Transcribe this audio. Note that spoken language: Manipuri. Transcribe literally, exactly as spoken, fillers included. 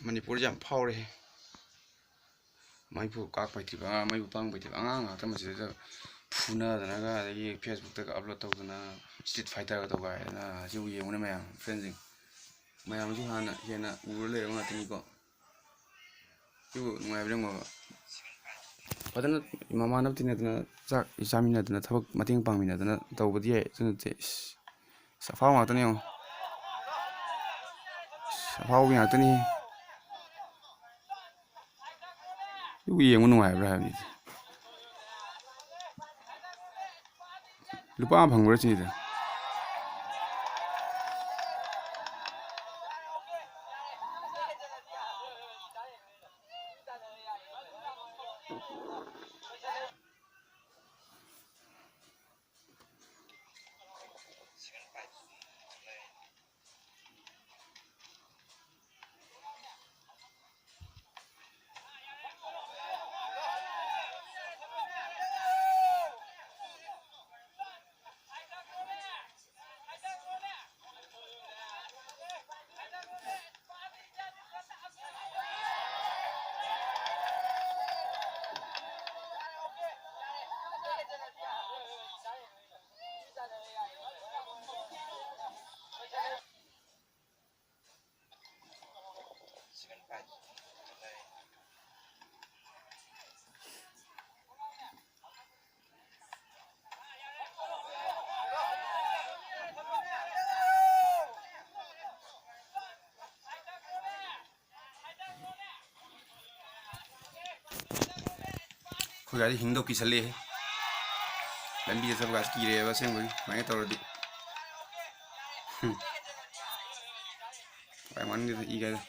ꯃꯅꯤꯄꯨꯔꯁꯦ ꯌꯥꯝ ꯐꯥꯎꯔꯦꯍꯦ꯫ ꯃꯩꯐꯨ ꯀꯥꯞꯄ ꯍꯩꯇ꯭ꯔꯤꯕ ꯑꯉꯥꯡ, ꯃꯩꯐꯨ ꯄꯥꯡꯕ ꯍꯩꯇ꯭ꯔꯤꯕ ꯑꯉꯥꯡ ꯉꯥꯛꯇ ꯃꯁꯤꯗꯩꯗ ꯐꯨꯅꯗꯅꯒ, ꯑꯗꯒꯤ Facebook-ꯇꯒ upload ꯇꯧꯗꯅ, Street Fighter-ꯒ ꯇꯧꯒꯥꯏꯗꯅ꯫ ꯁꯤꯕꯨ ꯌꯦꯡꯉꯨꯅꯦ ꯃꯌꯥꯝ, friend-ꯁꯤꯡ꯫ ꯃꯌꯥꯝꯁꯨ ꯍꯥꯟꯅ ꯍꯦꯟꯅ ꯎꯔ ꯂꯩꯔꯕ ꯉꯥꯛꯇꯅꯤꯀꯣ꯫ ꯁꯤꯕꯨ ꯅꯨꯡꯉꯥꯏꯕ꯭ꯔꯥ ꯌꯦꯡꯉꯣꯕ꯫ ꯐꯖꯅ ꯃꯃꯥꯟꯅꯕ ꯇꯤꯟꯅꯗꯅ ꯆꯥꯛ ꯆꯥꯃꯤꯟꯅꯗꯅ ꯊꯕꯛ ꯃꯇꯦꯡ ꯄꯥꯡꯃꯤꯟꯅꯗꯅ ꯇꯧꯕꯗꯤ ꯌꯥꯏ, ꯑꯗꯨ ꯅꯠꯇꯦ꯫ ꯏꯁ, ꯑꯁ, ꯑꯐꯥꯎꯕ ꯉꯥꯛꯇꯅꯤ ꯌꯦꯡꯉꯣ꯫ ꯑꯁ, ꯑꯐꯥꯎꯕꯤ ꯉꯥꯛꯇꯅꯤ꯫ ꯑꯗꯨꯕꯨ ꯌꯦꯡꯕ ꯅꯨꯡꯉꯥꯏꯕ꯭ꯔꯥ ꯍꯥꯏꯕꯅꯤꯗ꯫ ꯂꯨꯄꯥ ꯑꯃ ꯐꯪꯕ꯭ꯔꯥ ꯁꯤꯅꯤꯗ꯫ ꯑꯩꯈꯣꯏ ꯒꯥꯔꯤ ꯍꯤꯡꯗꯧ ꯀꯤꯁꯜꯂꯛꯑꯦ꯫ ꯂꯝꯕꯤꯗ ꯆꯠꯄ ꯀꯥꯁꯦ ꯀꯤꯔꯛꯑꯦꯕ ꯑꯁꯦꯡꯕꯒꯤ, ꯁꯨꯃꯥꯏꯅ ꯇꯧꯔꯗꯤ꯫ ꯍꯨꯝ꯫ ꯃꯌꯥꯝ ꯃꯅꯤꯡꯗ ꯏ ꯀꯥꯏꯗ꯫